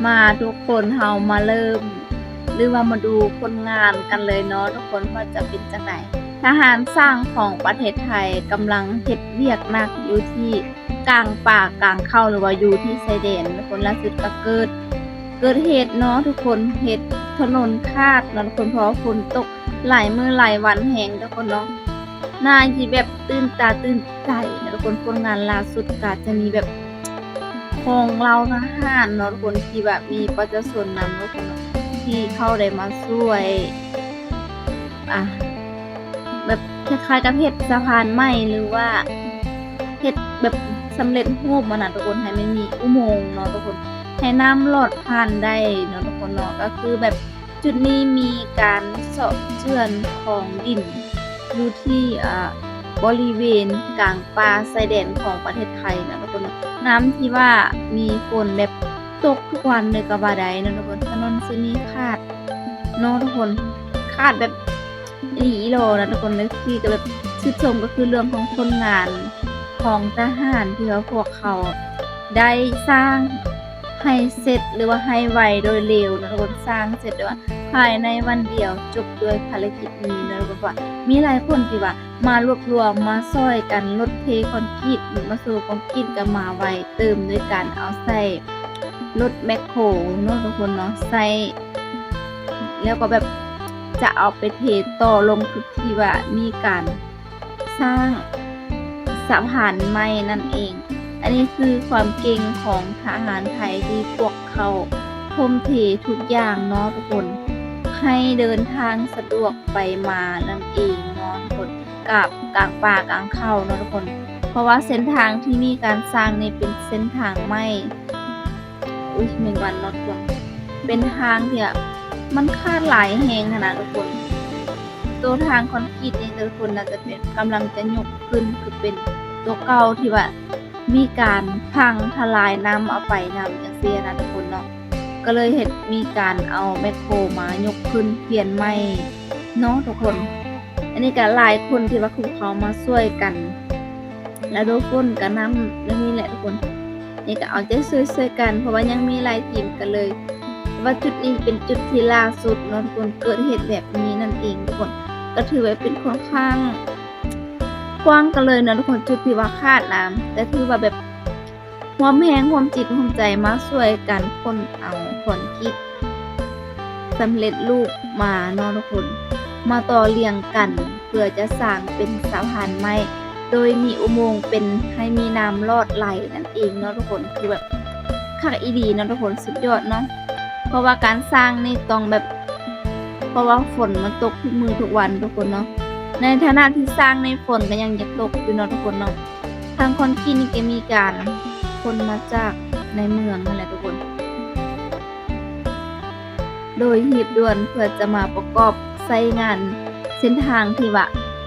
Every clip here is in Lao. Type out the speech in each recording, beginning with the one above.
ມາທຸກຄົນ ເຮົາມາເລີ່ມ ຫຼືວ່າມາດູຜົນງານກັນເລີຍເນາະທຸກຄົນ ວ່າຈະເປັນຈັ່ງໃດ. ທະຫານຊ່າງຂອງປະເທດໄທກຳລັງເຮັດວຽກໜັກຢູ່ທີ່ກາງປ່າກາງເຂົາ ຫຼືວ່າຢູ່ທີ່ຊາຍແດນທຸກຄົນ. ລ່າສຸດກໍເກີດ ເກີດເຫດເນາະທຸກຄົນ ເຫດຖະໜົນຂາດເນາະທຸກຄົນ ເພາະວ່າຝົນຕົກຫຼາຍມື້ຫຼາຍວັນແຮງທຸກຄົນເນາະ. ໜ້າທີ່ແບບຕື່ນຕາຕື່ນໃຈເນາະທຸກຄົນ. ຜົນງານລ່າສຸດກໍຈະມີແບບ ຂອງເຫຼົ່າທະຫານເນາະທຸກຄົນ ທີ່ວ່າມີປະຊາຊົນນຳເນາະທຸກຄົນເນາະ ທີ່ເຂົາໄດ້ມາຊ່ວຍ ອ່າ ແບບຄ້າຍໆກັບເຮັດສະພານໃໝ່ ຫຼືວ່າເຮັດແບບສຳເລັດຮູບຫັ້ນນະທຸກຄົນ ໃຫ້ມັນມີອຸໂມງເນາະທຸກຄົນ ໃຫ້ນ້ຳລອດຜ່ານໄດ້ເນາະທຸກຄົນເນາະ. ກໍຄືແບບ ຈຸດນີ້ມີການເຊາະເຈື່ອນຂອງດິນຢູ່ທີ່ ອ່າ ບໍລິເວນກາງປ່າຊາຍແດນຂອງປະເທດໄທນະທຸກຄົນ. ນ້ຳທີ່ວ່າມີຝົນແບບຕົກທຸກວັນເລີຍກໍວ່າໄດ້ນະທຸກຄົນ. ຖະໜົນເສັ້ນນີ້ຂາດເນາະທຸກຄົນ ຂາດແບບອີ່ຫຼີອີ່ຫຼໍນະທຸກຄົນ. ແລະທີ່ກໍແບບຊື່ນຊົມກໍຄືເລື່ອງຂອງຜົນງານຂອງທະຫານ ທີ່ວ່າພວກເຂົາໄດ້ສ້າງ ໃຫ້ເສັດ ຫຼືວ່າໃຫ້ໄວໂດຍເລັວນະທຸກຄົນ ສ້າງເສັດ ຫຼືວ່າພາຍໃນວັນດຽວຈົບດ້ວຍພາລະກິດນີ້ນະທຸກຄົນ. ເພາະວ່າມີຫຼາຍຄົນທີ່ວ່າມາລວບລວມ ມາຊ່ອຍກັນລົດເທຄອນກຣີດ ມາໂຊຄອນກຣີດກໍມາໄວ ເຕີມໂດຍການເອົາໃສ່ລົດແບັກໂຄເນາະທຸກຄົນເນາະ ໃສ່ ແລ້ວກໍແບບຈະເອົາໄປເທຕໍ່ລົງຈຸດທີ່ວ່າມີການ ສ້າງສະພານໃໝ່ນັ້ນເອງ. ອັນນີ້ຄືຄວາມເກັ່ງຂອງທະຫານໄທ ທີ່ພວກເຂົາທົ່ມເທທຸກຢ່າງເນາະທຸກຄົນ ໃຫ້ເດີນທາງສະດວກໄປມານັ້ນເອງເນາະທຸກຄົນ ກັບກາງປ່າກາງເຂົາເນາະທຸກຄົນ. ເພາະວ່າເສັ້ນທາງທີ່ມີການສ້າງນີ້ເປັນເສັ້ນທາງໃໝ່ ອຸ້ຍ ແມງວັນເນາະທຸກຄົນ ເປັນທາງທີ່ແບບມັນຂາດຫຼາຍແຮງຫັ້ນນະທຸກຄົນ. ໂຕທາງຄອນກຣີດນີ້ທຸກຄົນ ໜ້າຈະເປັນ ກຳລັງຈະຍົກຂຶ້ນ ຄືເປັນໂຕເກົ່າທີ່ວ່າມີການພັງທະລາຍ ນ້ຳເອົາໄປນຳ ຈັ່ງຊີ້ນະທຸກຄົນເນາະ. ກໍເລີຍເຮັດ ມີການເອົາແບັກໂຄມາຍົກຂຶ້ນ ປ່ຽນໃໝ່ເນາະທຸກຄົນ. ອັນນີ້ກໍຫຼາຍຄົນທີ່ວ່າ ເຂົາມາຊ່ວຍກັນ ລະດູຝົນກໍນຳ ແນວນີ້ແຫຼະທຸກຄົນ. ນີ້ກໍເອົາໃຈຊ່ວຍໆກັນ ເພາະວ່າຍັງມີຫຼາຍທີມກັນເລີຍ. ແຕ່ວ່າຈຸດນີ້ເປັນຈຸດທີ່ລ່າສຸດເນາະທຸກຄົນ ເກີດເຫດແບບນີ້ນັ້ນເອງທຸກຄົນ. ກໍຖືວ່າເປັນຂ້ອນຂ້າງກວ້າງກັນເລີຍເນາະທຸກຄົນ ຈຸດທີ່ວ່າຂາດນ້ຳ ແຕ່ຖືວ່າແບບ ຮ່ວມແຮງຮ່ວມຈິດຮ່ວມໃຈມາຊ່ວຍກັນຂົນເອົາຄອນກຣີດສຳເລັດຮູບມາເນາະທຸກຄົນ ມາຕໍ່ລຽງກັນ ເພື່ອຈະສ້າງເປັນສະພານໄມ້ ໂດຍມີອຸໂມງເປັນ ໃຫ້ມີນ້ຳລອດໄຫຼນັ້ນເອງເນາະທຸກຄົນ. ຄືແບບຄັກອີ່ຫຼີເນາະທຸກຄົນ ສຸດຍອດເນາະ. ເພາະວ່າການສ້າງນີ້ຕ້ອງແບບ ເພາະວ່າຝົນມັນຕົກທຸກມື້ທຸກວັນທຸກຄົນເນາະ. ໃນຖານະທີ່ສ້າງນີ້ ຝົນກໍຍັງຈະຕົກຢູ່ເນາະທຸກຄົນເນາະ. ທາງຄອນກຣີດນີ້ກໍມີການຂົນມາຈາກໃນເມືອງຫັ້ນແຫຼະທຸກຄົນ ໂດຍຮີບດ່ວນ ເພື່ອຈະມາປະກອບໃຊ້ງານເສັ້ນທາງທີ່ວ່າ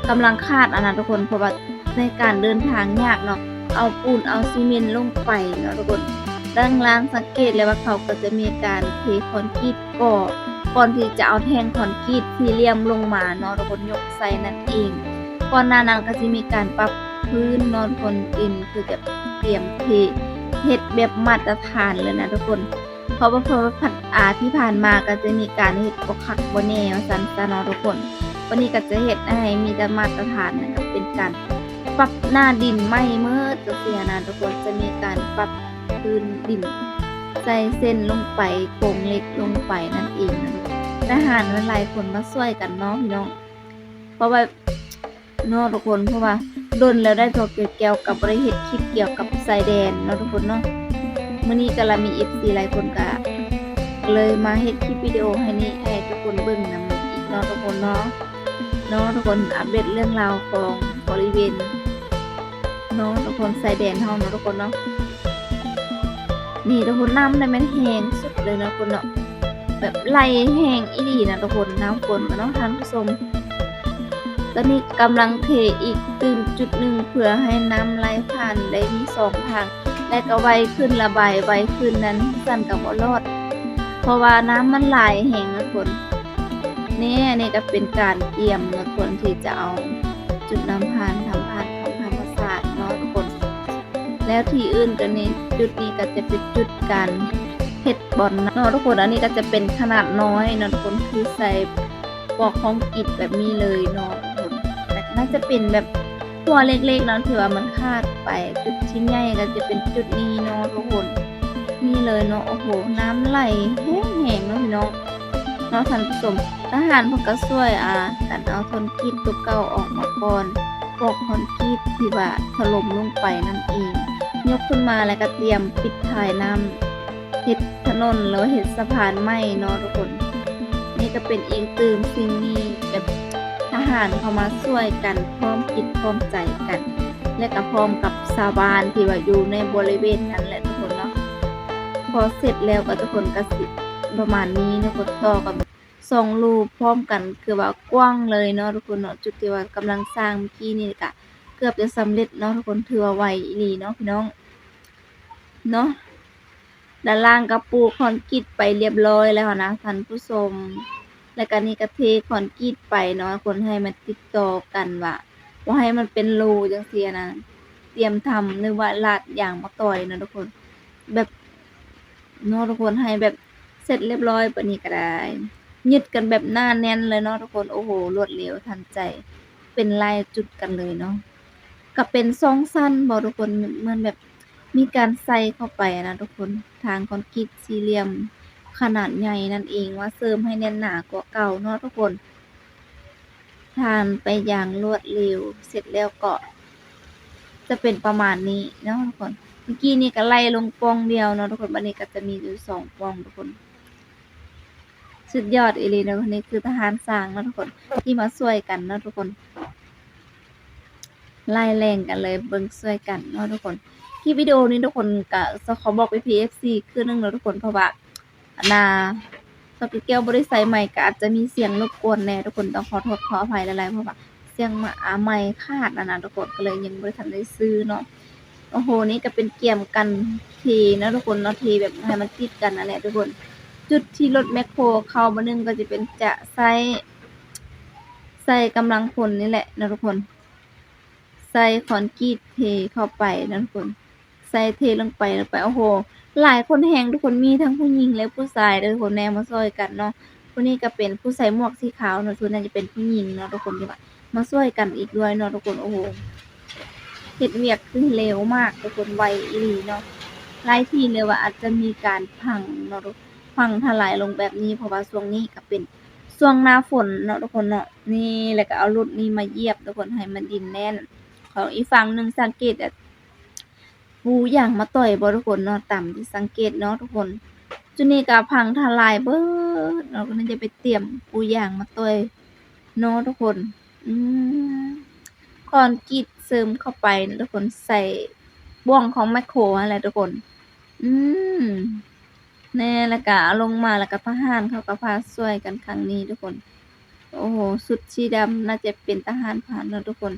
ກຳລັງຂາດຫັ້ນນະທຸກຄົນ. ເພາະວ່າໃນການເດີນທາງຍາກເນາະ ເອົາປູນເອົາຊີເມັນລົງໄປເນາະທຸກຄົນ. ດັ່ງລານສັງເກດແລ້ວວ່າ ເຂົາກໍຈະມີການເທຄອນກຣີດ ກໍກ່ອນທີ່ຈະເອົາແທ່ງຄອນກຣີດສີ່ຫຼ່ຽມລົງມາເນາະທຸກຄົນ ຍົກໃສ່ນັ້ນເອງ. ກ່ອນໜ້ານັ້ນກໍຊິມີການປັບພື້ນເນາະທຸກຄົນ ດິນ ຄືຈະຕຽມເທເຮັດແບບມາດຕະຖານເລີຍນະທຸກຄົນ. ເພາະວ່າ ເພາະວ່າ ອາ ທີ່ຜ່ານມາກໍຈະມີການເຮັດບໍ່ຄັກບໍ່ແນ່ວ່າຊັ້ນຊະເນາະທຸກຄົນ. ວັນນີ້ກໍຈະເຮັດໃຫ້ມີແຕ່ມາດຕະຖານ ແລ້ວກໍເປັນການປັບໜ້າດິນໃໝ່ໝົດ ຈັ່ງຊີ້ນະທຸກຄົນ. ຈະມີການປັບພື້ນດິນ ໃສ່ເສັ້ນລົງໄປ ໂຄງເຫຼັກລົງໄປນັ້ນເອງນະ. ທະຫານມັນຫຼາຍຄົນມາຊ່ວຍກັນເນາະພີ່ນ້ອງ ເພາະວ່າ ເນາະທຸກຄົນ ເພາະວ່າດົນແລ້ວໄດ້ຕົວກ່ຽວກັບບໍ່ໄດ້ເຮັດຄລິບກ່ຽວກັບຊາຍແດນເນາະທຸກຄົນເນາະ. ມື້ນີ້ກໍລະມີເອັຟຊີຫຼາຍຄົນກໍ ກໍເລີຍມາເຮັດຄລິບວິດີໂອໃຫ້ນີ້ ໃຫ້ທຸກຄົນເບິ່ງນຳອີກເນາະທຸກຄົນເນາະ. ເນາະທຸກຄົນ ອັບເດດເລື່ອງລາວຂອງບໍລິເວນ ເນາະທຸກຄົນ ຊາຍແດນເຮົາເນາະທຸກຄົນເນາະ. ນີ້ທຸກຄົນ ນ້ຳນີ້ແມ່ນແຮງສຸດເລີຍເນາະທຸກຄົນເນາະ ແບບໄຫຼແຮງອີ່ຫຼີນະທຸກຄົນ ນ້ຳຝົນເນາະທ່ານຜູ້ຊົມ. ຕອນນີ້ກຳລັງເທອີກຕື່ມຈຸດໜຶ່ງ ເພື່ອໃຫ້ນ້ຳໄຫຼຜ່ານໄດ້ມີສອງທາງ ແລະກໍໄວຂຶ້ນ ລະບາຍໄວຂຶ້ນນັ້ນ ຊັ້ນກໍບໍ່ລອດ ເພາະວ່ານ້ຳມັນຫຼາຍແຮງນະທຸກຄົນ. ນີ້ ອັນນີ້ກໍເປັນການກຽມເນາະທຸກຄົນ ທີ່ຈະເອົາຈຸດນ້ຳຜ່ານ ທຳຜ່ານຂອງທຳມະຊາດເນາະທຸກຄົນ. ແລ້ວທີ່ອື່ນກໍນີ້ ຈຸດນີ້ກໍຈະເປັນຈຸດການ ເຮັດບ່ອນເນາະທຸກຄົນ. ອັນນີ້ກໍຈະເປັນຂະໜາດນ້ອຍເນາະທຸກຄົນ ຄືໃສ່ປອກຄອນກຣີດແບບນີ້ເລີຍເນາະທຸກຄົນ. ແລະ ໜ້າຈະເປັນແບບຮົ້ວເລັກໆເນາະ ທີ່ວ່າມັນຂາດໄປ. ຈຸດທີ່ໃຫຍ່ກໍຈະເປັນຈຸດນີ້ເນາະທຸກຄົນ ນີ້ເລີຍເນາະ. ໂອ້ໂຫ ນ້ຳໄຫຼແຮງໆເນາະພີ່ນ້ອງເນາະທ່ານຜູ້ຊົມ. ທະຫານເພິ່ນກໍຊ່ວຍ ອ່າ ກັນເອົາຄອນກຣີດຕົວເກົ່າອອກມາກ່ອນ ປອກຄອນກຣີດທີ່ວ່າຖະຫຼົ່ມລົງໄປນັ້ນເອງ ຍົກຂຶ້ນມາ ແລ້ວກໍຕຽມປິດຖ່າຍນ້ຳ ເຮັດຖະໜົນ ຫຼືວ່າເຮັດສະພານໃໝ່ເນາະທຸກຄົນ. ນີ້ກໍເປັນອີກຕື່ມສິ່ງນີ້ ແບບທະຫານເຂົ້າມາຊ່ວຍກັນ ພ້ອມຈິດພ້ອມໃຈກັນ ແລະກໍພ້ອມກັບຊາວບ້ານທີ່ວ່າຢູ່ໃນບໍລິເວນນັ້ນແຫຼະທຸກຄົນເນາະ. ພໍເສັດແລ້ວກໍທຸກຄົນກໍຊິປະມານນີ້ເນາະ ກໍຕໍ່ກັນສອງຮູບພ້ອມກັນ ຄືວ່າກວ້າງເລີຍເນາະທຸກຄົນເນາະ. ຈຸດທີ່ວ່າກຳລັງສ້າງເມື່ອກີ້ນີ້ກໍເກືອບຈະສຳເລັດເນາະທຸກຄົນ ຖືວ່າໄວອີ່ຫຼີເນາະພີ່ນ້ອງເນາະ. ດ້ານລ່າງກໍປູຄອນກຣີດໄປລຽບລ້ອຍແລ້ວນະທ່ານຜູ້ຊົມ. ແລ້ວກໍນີ້ກໍເທຄອນກຣີດໄປເນາະ ຄົນໃຫ້ມັນຕິດຕໍ່ກັນວ່າ ບໍ່ໃຫ້ມັນເປັນຮູຈັ່ງຊີ້ນະ ຕຽມທຳ ຫຼືວ່າລາດຢາງມະຕອຍເນາະທຸກຄົນ. ແບບເນາະທຸກຄົນ ໃຫ້ແບບເສັດລຽບລ້ອຍປານນີ້ກໍໄດ້ ຍຶດກັນແບບໜາແໜ້ນເລີຍເນາະທຸກຄົນ. ໂອ້ໂຫ ລວດເລັວທັນໃຈ ເປັນຫຼາຍຈຸດກັນເລີຍເນາະ. ກໍເປັນສອງຊັ້ນບໍທຸກຄົນ ເໝືອນແບບມີການໃສ່ເຂົ້າໄປນະທຸກຄົນ. ທາງຄອນກຣີດສີ່ຫຼ່ຽມຂະໜາດໃຫຍ່ນັ້ນເອງ ມາເສີມໃຫ້ແໜ້ນໜາກວ່າເກົ່າເນາະທຸກຄົນ. ທານໄປຢ່າງລວດເລັວ ເສັດແລ້ວກໍຈະເປັນປະມານນີ້ເນາະທຸກຄົນ. ເມື່ອກີ້ນີ້ກໍໄລ່ລົງປ່ອງດຽວເນາະທຸກຄົນ ບັດນີ້ກໍຈະມີຢູ່ສອງປ່ອງທຸກຄົນ. ສຸດຍອດອີ່ຫຼີເນາະ. ນີ້ຄືທະຫານຊ່າງເນາະທຸກຄົນ ທີ່ມາຊ່ວຍກັນເນາະທຸກຄົນ ລາຍແຮງກັນເລີຍ ເບິ່ງຊ່ວຍກັນເນາະທຸກຄົນ. ຄລິບວິດີໂອນີ້ທຸກຄົນ ກະຈະຂໍບອກພີ່ໆ ເອັຟຊີ ຄືນໜຶ່ງເນາະທຸກຄົນ ເພາະວ່າ ອັນນ່າ ສາວແກ້ວບໍ່ໄດ້ໃສ່ໄມ ກໍອາດຈະມີສຽງລົບກວນແດ່ທຸກຄົນ ຕ້ອງຂໍໂທດຂໍອະໄພຫຼາຍໆ ເພາະວ່າສຽງມາ ອາ ໄມຂາດຫັ້ນນະທຸກຄົນ ກໍເລີຍຍັງບໍ່ໄດ້ທັນໄດ້ຊື້ເນາະ. ໂອ້ໂຫ ນີ້ກໍເປັນກຽມກັນເທເນາະທຸກຄົນເນາະ ເທແບບໃຫ້ມັນຕິດກັນນັ້ນແຫຼະທຸກຄົນ. ຈຸດທີ່ລົດແມັກໂຄເຂົ້າບາດໜຶ່ງກໍຈະເປັນຈະໃຊ້ ໃຊ້ກຳລັງຄົນນີ້ແຫຼະເນາະທຸກຄົນ ໃສ່ຄອນກຣີດເທເຂົ້າໄປເນາະທຸກຄົນ ໃສ່ເທລົງໄປ ລົງໄປ ໂອ້ໂຫ ຫຼາຍຄົນແຮງທຸກຄົນ ມີທັງຜູ້ຍິງ ແລະ ຜູ້ຊາຍເດີທຸກຄົນ ແນ່ມາຊ່ວຍກັນເນາະ. ຜູ້ນີ້ກໍເປັນຜູ້ໃສ່ໝວກສີຂາວເນາະ ສ່ວນໃຫຍ່ຈະເປັນຜູ້ຍິງເນາະທຸກຄົນ ທີ່ວ່າມາຊ່ວຍກັນອີກດ້ວຍເນາະທຸກຄົນ. ໂອ້ໂຫ ເຮັດວຽກຄືເລັວມາກທຸກຄົນ ໄວອີ່ຫຼີເນາະ. ຫຼາຍທີ່ເລີຍວ່າອາດຈະມີການພັງເນາະ ພັງທະລາຍລົງແບບນີ້ ເພາະວ່າຊ່ວງນີ້ກໍເປັນຊ່ວງໜ້າຝົນເນາະທຸກຄົນເນາະ. ນີ້ ແລ້ວກໍເອົາລົດນີ້ມາຢຽບທຸກຄົນ ໃຫ້ມັນດິນແໜ້ນ. ຂອງອີກຝັ່ງໜຶ່ງສັງເກດ ປູຢາງມະຕອຍບໍ່ທຸກຄົນເນາະ ຕາມທີ່ສັງເກດເນາະທຸກຄົນ. ຈຸດນີ້ກໍພັງທະລາຍເບີດເນາະ ກໍໜ້າຈະໄປຕຽມປູຢາງມະຕອຍເນາະທຸກຄົນ. ອືມ ຄອນກຣີດເສີມເຂົ້າໄປເນາະທຸກຄົນ ໃສ່ບ່ວງຂອງແມັກໂຄຫັ້ນແຫຼະທຸກຄົນ. ອືມ ແນ່ ແລ້ວກະເອົາລົງມາ ແລ້ວກະທະຫານເຂົາກະພາຊ່ວຍກັນຄັ້ງນີ້ທຸກຄົນ. ໂອ້ໂຫ ຊຸດສີດຳ ໜ້າຈະເປັນທະຫານພານເນາະທຸກຄົນ.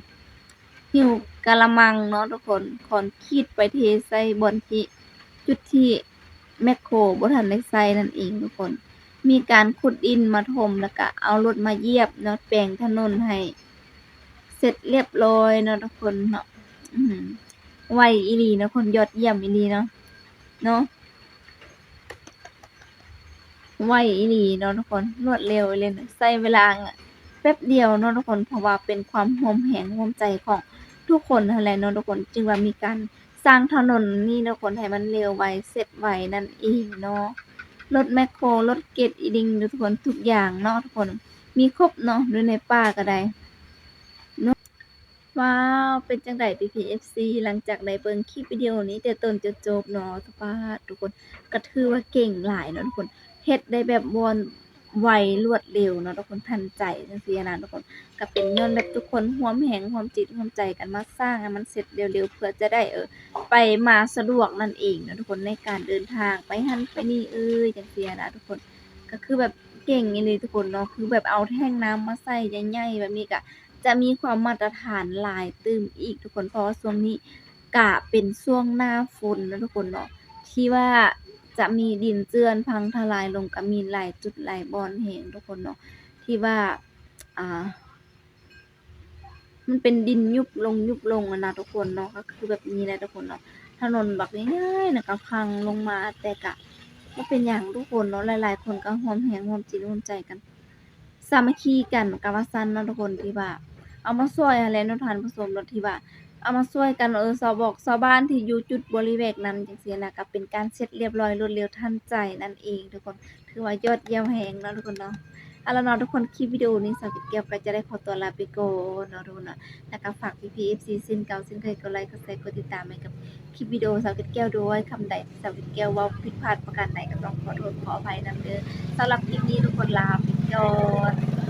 ຫິ້ວກະລະມັງເນາະທຸກຄົນ ຄອນກຣີດໄປເທໃສ່ບ່ອນທີ່ ຈຸດທີ່ແມັກໂຄບໍ່ທັນໄດ້ໃຊ້ນັ້ນເອງທຸກຄົນ. ມີການຂຸດດິນມາຖົມ ແລ້ວກະເອົາລົດມາຢຽບເນາະ ແປງຖະໜົນໃຫ້ເສັດລຽບລ້ອຍເນາະທຸກຄົນເນາະ. ອື ໄວອີ່ຫຼີເນາະທຸກຄົນ ຍອດຢ້ຽມອີ່ຫຼີເນາະ ເນາະ. ໄວອີ່ຫຼີເນາະທຸກຄົນ ລວດເລັວອີ່ຫຼີ ໃຊ້ເວລາແປັບດຽວເນາະທຸກຄົນ ເພາະວ່າເປັນຄວາມຮ່ວມແຮງຮ່ວມໃຈຂອງທຸກຄົນຫັ້ນແຫຼະເນາະທຸກຄົນ ຈຶ່ງວ່າມີການສ້າງຖະໜົນນີ້ເນາະທຸກຄົນ ໃຫ້ມັນເລັວໄວເສັດໄວນັ້ນເອງເນາະ. ລົດແມັກໂຄ ລົດເກັບອີ່ດິ່ງເນາະທຸກຄົນ ທຸກຢ່າງເນາະທຸກຄົນ ມີຄົບເນາະ ຢູ່ໃນປ່າກໍໄດ້ເນາະ. ວ້າວ ເປັນຈັ່ງໃດພີ່ໆ ເອັຟຊີ ຫຼັງຈາກໄດ້ເບິ່ງຄລິບວິດີໂອນີ້ແຕ່ຕົ້ນຈົນຈົບເນາະ ປາດ ທຸກຄົນ ກໍຖືວ່າເກັ່ງຫຼາຍເນາະທຸກຄົນ ເຮັດໄດ້ແບບວ່ອນໄວລວດເລັວເນາະທຸກຄົນ ທັນໃຈຈັ່ງຊີ້ນະທຸກຄົນ. ກໍເປັນຍ້ອນແບບທຸກຄົນຮ່ວມແຮງຮ່ວມຈິດຮ່ວມໃຈກັນມາສ້າງໃຫ້ມັນເສັດເລັວໆ ເພື່ອຈະໄດ້ ເອີ ໄປມາສະດວກນັ້ນເອງເນາະທຸກຄົນ ໃນການເດີນທາງໄປຫັ້ນໄປນີ້ເອີຍ ຈັ່ງຊີ້ນະທຸກຄົນ. ກໍຄືແບບເກັ່ງອີ່ຫຼີທຸກຄົນເນາະ ຄືແບບເອົາແທ້ງນ້ຳມາໃສ່ໃຫຍ່ໆແບບນີ້ ກໍ ຈະມີຄວາມມາດຕະຖານຫຼາຍຕື່ມອີກທຸກຄົນ ເພາະວ່າຊ່ວງນີ້ກະເປັນຊ່ວງໜ້າຝົນເນາະທຸກຄົນເນາະ ທີ່ວ່າຈະມີດິນເຈື່ອນພັງທະລາຍລົງ ກະມີຫຼາຍຈຸດຫຼາຍບ່ອນແຮງທຸກຄົນເນາະ ທີ່ວ່າ ອ່າ ມັນເປັນດິນຍຸບລົງ ຍຸບລົງຫັ້ນນະທຸກຄົນເນາະ ກໍຄືແບບນີ້ແຫຼະທຸກຄົນເນາະ. ຖະໜົນບັກໃຫຍ່ໆນະ ກະພັງລົງມາ ແຕ່ກະ ບໍ່ເປັນຫຍັງທຸກຄົນເນາະ ຫຼາຍໆຄົນກໍຮ່ວມແຮງຮ່ວມຈິດຮ່ວມໃຈກັນ ສາມັກຄີກັນກໍວ່າຊັ້ນເນາະທຸກຄົນ ທີ່ວ່າເອົາມາຊ່ວຍຫັ້ນແຫຼະເນາະທ່ານຜູ້ຊົມເນາະ ທີ່ວ່າເອົາມາຊ່ວຍກັນ ເອີ ຊາວບອກຊາວບ້ານທີ່ຢູ່ຈຸດບໍລິເວນນັ້ນຈັ່ງຊີ້ນະ ກໍເປັນການເສັດລຽບຮ້ອຍ ລວດເລັວທັນໃຈນັ້ນເອງທຸກຄົນ ຖືວ່າຍອດຢ້ຽມແຮງເນາະທຸກຄົນເນາະ. ເອົາລະເນາະທຸກຄົນ ຄລິບວິດີໂອນີ້ ສາວເກັດແກ້ວກໍຈະໄດ້ຂໍຕົວລາໄປກ່ອນເນາະທຸກຄົນເນາະ ແລ້ວກໍຝາກພີ່ໆ ເອັຟຊີ ເຊັ່ນເກົ່າເຊັ່ນເຄີຍ ກົດໄລ ກົດແຊ ກົດຕິດຕາມໃຫ້ກັບ ຄລິບວິດີໂອສາວເກັດແກ້ວດ້ວຍ ຄຳໃດທີ່ສາວເກັດແກ້ວເວົ້າຜິດພາດປະການໃດ ກໍຕ້ອງຂໍໂທດຂໍອະໄພນຳເດີ. ສຳລັບຄລິບນີ້ ທຸກຄົນລາໄປກ່ອນ.